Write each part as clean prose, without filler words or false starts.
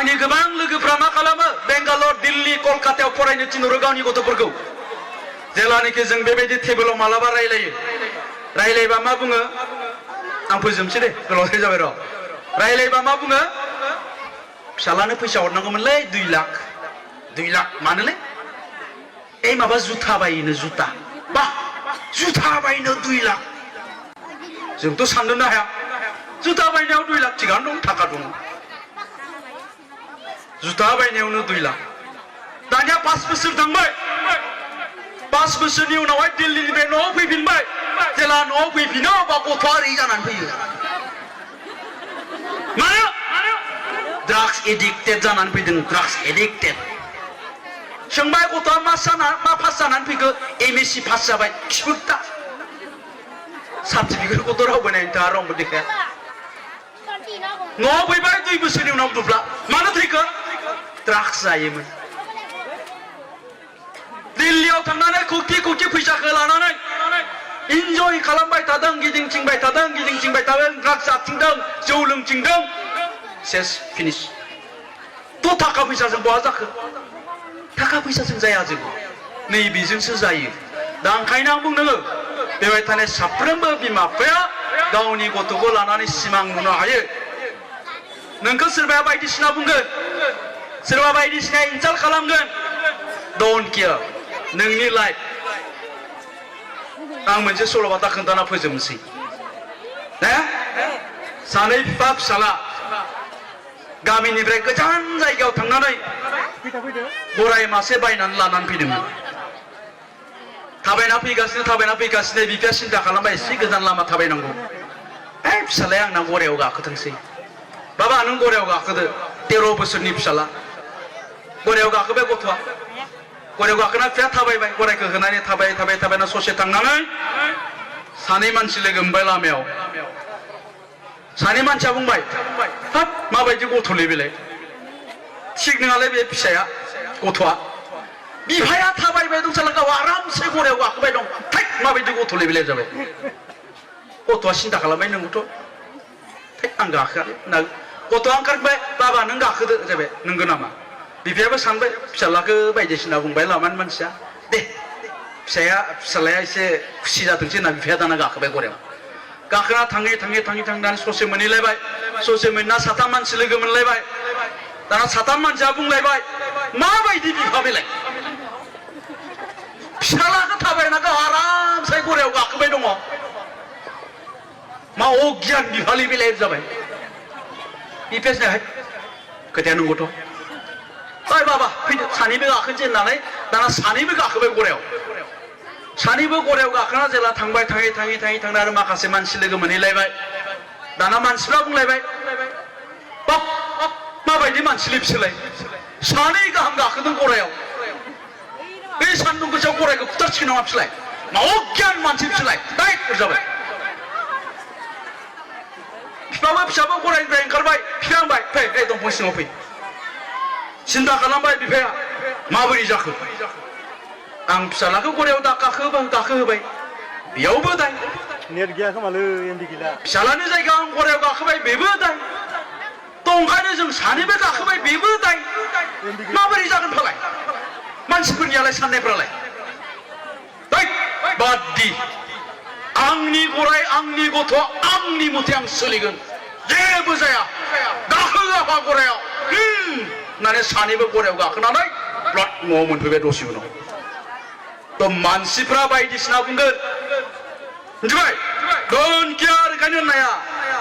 आंनि गोबां लोगोफ्रा मा खालामो बेंगालर दिल्ली कलकातायाव फरायनो थिनहरो गावनि गथ'फोरखौ जेलानोखि जों बेबायदि टेबोलाव मालाबा रायलायो रायलायबा मा बुङो आं फोजोबनोसै दे गोलावद्राय जाबाय र' रायलायबा मा बुङो फिसालानो फैसा हरनांगौमोनलै 2 लाख मानोलै এই माबा जुथा बायनो जुथा बा जुथा बायनो 2 लाख जोंथ' साननोनो हाया जुथा बायनायाव 2 लाख थिगानो दं थाखा दं जुथा बायनायावनो 2 लाख दानिया 5 बोसोर थांबाय 5 बोसोरनि उनावहाय दिल्लीनिफ्राय न'आव फैफिनबाय जेला न'आव फैफिनो बा गथ'आ ओरै जानानै फैयो मानो ड्राग्स एडिक्टेड जानानै फैदों ड्राग्स एडिक्टेड सोंबाय गथ'आ मा पास जानानै फैखो MSc पास जाबाय खिफुटा सार्टिफिकेट गथ' रावबो नायनो थाङा रावबो देखाया न'आव फैबाय 2 बोसोरनि उनाव दुब्ला मानो थैखो ड्राग्स जायोमोन दिल्लीयाव थांनानै खौथि फैसाखौ लानानै इन्जय खालामबाय थादों गिदिंथिंबाय थादों ड्राग्स जाथिंदों जौ लोंथिंदों सेस फिनिश थ' थाखा फैसाजों बहा जाखो थाखा फैसाजों जाया जों नैबेजोंसो जायो दा ओंखायनो आं बुंदों बेबाय थानाय साफ्रोमबो बिमा बिफाया गावनि गथ'खौ लानानै सिमां नुनो हायो नोंखौ सोरबाया बायदिसिना बुंगोन सोरबा बायदिसिना इनसाल्ट खालामगोन डोन्ट केयार नोंनि लाइफ आं मोनसे सल'बाथा खोन्थाना फोजोबनोसै सानै बिफा फिसाला गामिनिफ्राय गोजान जायगायाव थांनानै गराय मासे बायनानै लानानै फैदोंमोन थाबायना फैगासिनो बिफाया सिन्था खालामबाय एसे गोजान लामा थाबायनांगौ फिसालाया आंना गरायाव गाखोथोंसै बाबा नों गरायाव गाखोदो 13 बोसोरनि फिसाला गरायाव गाखोबाय गथ'आ गरायाव गाखोना फिसाया थाबायबाय गरायखौ होनानै थाबायना ससे थांनानै सानै मानसि लोगो मोनबाय लामायाव सानै मानसिया बुंबाय हाब माबायदि गथ'लै बेलाय थिग नङालै बे फिसाया गथ'आ बिफाया थाबायबाय दं साला गाव आरामसे गरायाव गाखोबाय दं थै माबायदि गथ'लै बेलाय जाबाय गथ'आ सिन्था खालामबाय नोंगौथ' थै आं गाखोआ गथ'आ ओंखारबाय बाबा नों गाखोदो जाबाय नंगौ नामा बिफायाबो सानबाय फिसालाखौ बायदिसिना बुंबाय लामानि मानसिया दे फिसालाया एसे खुसि जाथोंसै होनना बिफाया दाना गाखोबाय गरायाव गाखोना थाङै ससे मोनहैलायबाय ससे मोनना 7 मानसि लोगो मोनलायबाय दाना 7 मानसिया बुंलायबाय माबायदि बिफा बेलाय फिसालाखौ थाबायना गाव आरामसे गरायाव गाखोबाय दङ मा अगियान बिफालि बेलाय जाबाय बिफाया खोथाया नंगौथ' ओइ बाबा फैदो सानैबो गाखोनोसै होननानै दाना सानैबो गाखोबाय गरायाव सानैबो गरायाव गाखोना जेला थांबाय थाङै आरो माखासे मानसि लोगो मोनहैलायबाय दाना मानसिफ्रा बुंलायबाय बाप माबायदि मानसिलै बिसोरलाय सानै गाहाम गाखोदों गरायाव बे सान्दुं गोसायाव गरायखौ खुथारसिगोन नामा बिसोरलाय मा अगियान मानसि बिसोरलाय दाय जाबाय फिसाबो गरायनिफ्राय ओंखारबाय बिफाया होनबाय फै दंफां सिङाव फै सिन्था खालामबाय बिफाया माबोरै जाखो आं फिसालाखौ गरायाव गाखोहोबाय बेयावबो दाय नेट गैया खोमालै एमबि गैला फिसालानि जायगायाव आं गरायाव गाखोबाय बेबो दाय थ' ओंखायनो जों सानैबो गाखोबाय बेबो दाय माबोरै जागोन फालाय मानसिफोरनियालाय साननायफ्रालाय बादि आंनि गराय आंनि गथ' आंनि मथे आं सोलिगोन जेबो जाया गाखोगाफा गरायाव होननानै सानैबो गरायाव गाखोनानै ब्लाड न'आव मोनफैबाय दसे उनाव थ' मानसिफ्रा बायदिसिना बुंगोन मिथिबाय डोन्ट केयार ओंखायनो होननाया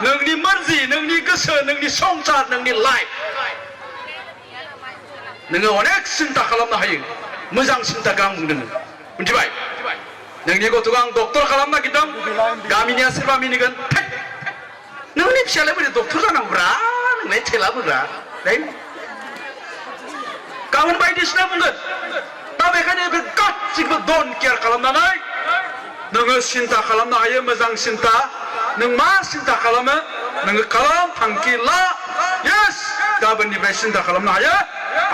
नोंनि मर्जि नोंनि गोसो नोंनि संसार नोंनि लाइफ नोङो अनेक सिन्था खालामनो हायो मोजां सिन्थाखौ आं बुंदों मिथिबाय नोंनि गथ'खौ आं डक्टर खालामनो नागिरदों गामिनिया सोरबा मिनिगोन नोंनि फिसालाय बोरै डक्टर जानांगौब्रा नोंलाय थेलाबोग्रा गाबोन बायदिसिना बुंगोन दा बेखायनो बे गासिबो डोन्ट केयार खालामनानै नोङो सिन्था खालामनो हायो मोजां सिन्था नों मा सिन्था खालामो नोङो खालाम थांखि ला येस गाबोननिफ्राय सिन्था खालामनो हायो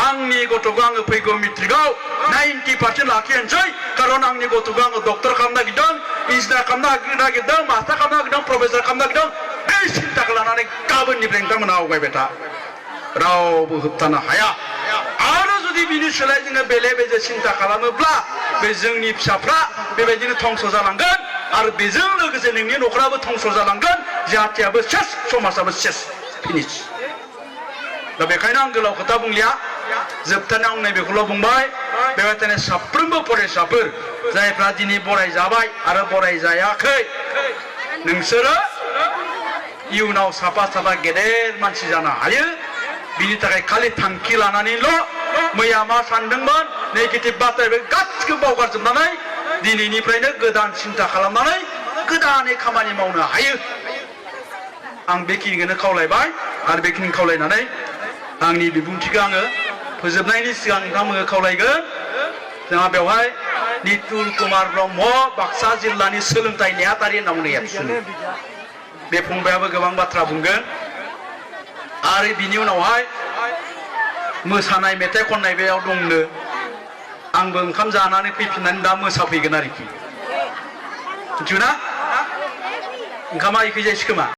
आंनि गथ'खौ आङो फैगौ मेट्रिकआव 90% लाखिनोसै खारन आंनि गथ'खौ आङो डक्टर खालामनो नागिरदों इन्जिनियार खालामनो नागिरदों मास्टार खालामनो नागिरदों प्रफेसर खालामनो नागिरदों बे सिन्थाखौ लानानै गाबोननिफ्राय नोंथांमोना आवगायबाय था रावबो होबथानो हाया आरो जुदि बिनि सोलाय जोङो बेले बेजे सिन्था खालामोब्ला बे जोंनि फिसाफ्रा बेबायदिनो धंस जालांगोन आरो बेजों लोगोसे नोंनि न'खराबो धंस जालांगोन जातियाबो सेस समाजाबो सेस फिनिश दा बेखायनो आं गोलाव खोथा बुंलिया जोबथारनायाव आं नैबेखौल' बुंबाय बेबायदिनो साफ्रोमबो फरायसाफोर जायफ्रा दिनै बराय जाबाय आरो बराय जायाखै नोंसोरो इयुनाव साफा साफा गेदेर मानसि जानो हायो बिनि थाखाय खालि थांखि लानानैल' मैया मा सानदोंमोन नेगेटिभ बाथ्रा बे गासिखौबो बावगारजोबनानै दिनैनिफ्रायनो गोदान सिन्था खालामनानै गोदानै खामानि मावनो हायो आं बेखिनिखौनो खावलायबाय आरो बेखिनि खावलायनानै आंनि बिबुंथिखौ आङो फोजोबनायनि सिगां नोंथांमोनखौ खावलायगोन जोंहा बेवहाय नितुल कुमार ब्रह्म बाक्सा जिल्लानि सोलोंथाइ नेहाथारि होनना बुंनाय बे फंबायाबो गोबां बाथ्रा बुंगोन आरो बिनि उनावहाय मोसानाय मेथाइ खननाय बेयाव दंनो आंबो ओंखाम जानानै फैफिननानै दा मोसाफैगोन आरोखि मिथिगौ ना ओंखामा इखै जायसै खोमा